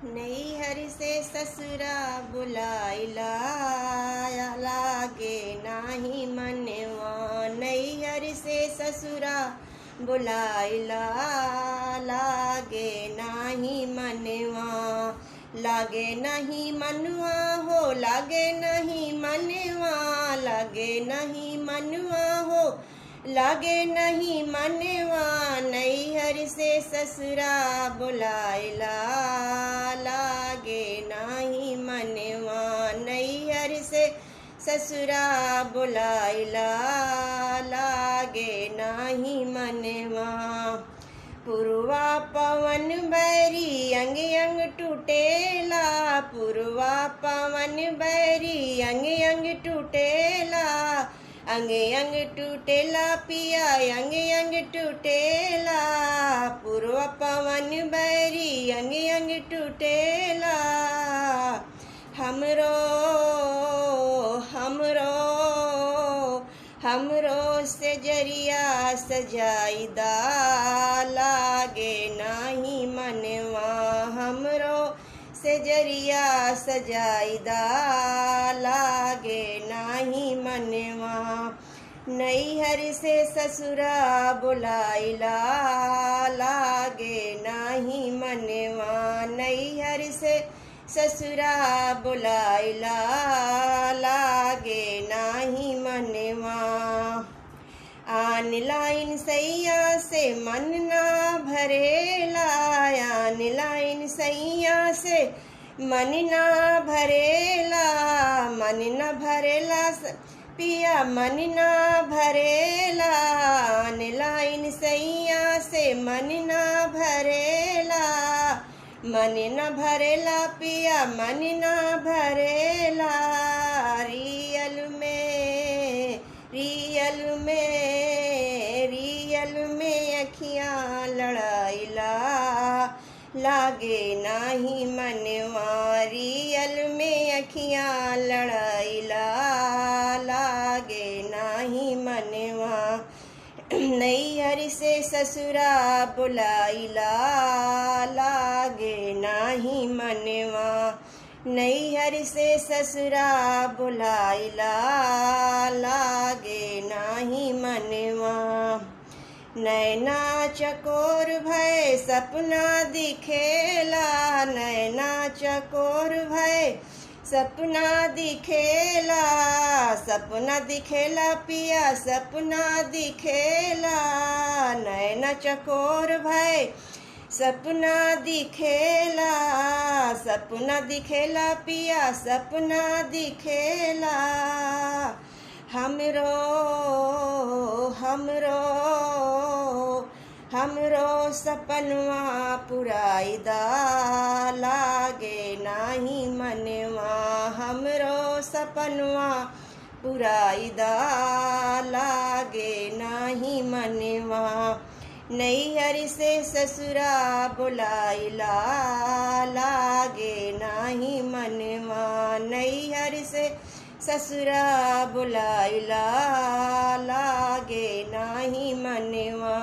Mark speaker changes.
Speaker 1: नैहर से ससुरा बुलाइला लागे नाही मनवा। नैहर से ससुरा बुलाइला लागे नाही मनवा। लागे नहीं मनवा हो लागे नहीं मनवा, लागे नहीं मनवा हो लागे नहीं मनवा। नैहर से ससुरा बुलाइला लागे नहीं मनवा। नैहर से ससुरा बुलाइला लागे नहीं मनवा। पुरवा पवन बैरी अंग अंग टूटेला, पुरवा पवन बैरी अंग अंग टूटेला। अंग अंग टूटेला पिया अंग अंग टूटेला, पुरवा पवन बैरी अंग अंग टूटेला। हमरो हमरो हमरो से जरिया सजाईदा लागे नाही मनवा। हमरो से जरिया सजाईदा लागे नाही मनवा। नैहर से ससुरा बुलाइला लागे नाही मनवा। नैहर से ससुरा बुलाइला लागे नाही मनवा। आन लाइन सैया से मन ना भरेला, आन लाइन सैया से मन ना भरेला। मन ना भरेला पिया मन ना भरेला, आन लाइन सैया से मन ना भरेला। मन न भरेला पिया मन न भरेला। रियल में रियल में रियल में अखियाँ लड़ाइला लागे नाही मनवा। रियल में अखियाँ लड़ाइला लागे नाही मनवा। नैहर से ससुरा बुलाइला लागे नाही मनवा। नैहर से ससुरा बुलाइला लागे नाही मनवा। नैना चकोर भय सपना दिखेला, नैना चकोर भय सपना दिखेला। सपना दिखेला पिया सपना दिखेला, नैना चकोर भय सपना दिखेला। सपना दिखेला पिया सपना दिखेला। हमरो हमरो हमरो सपनवा पुराईदा लागे नाही मनवा। हमरो सपनवा पुराईदा लागे नाही मनवा। नैहर से ससुरा बुलाइला लागे नाही मनवा। नैहर से ससुरा बुलाइला लागे नाही मनवा।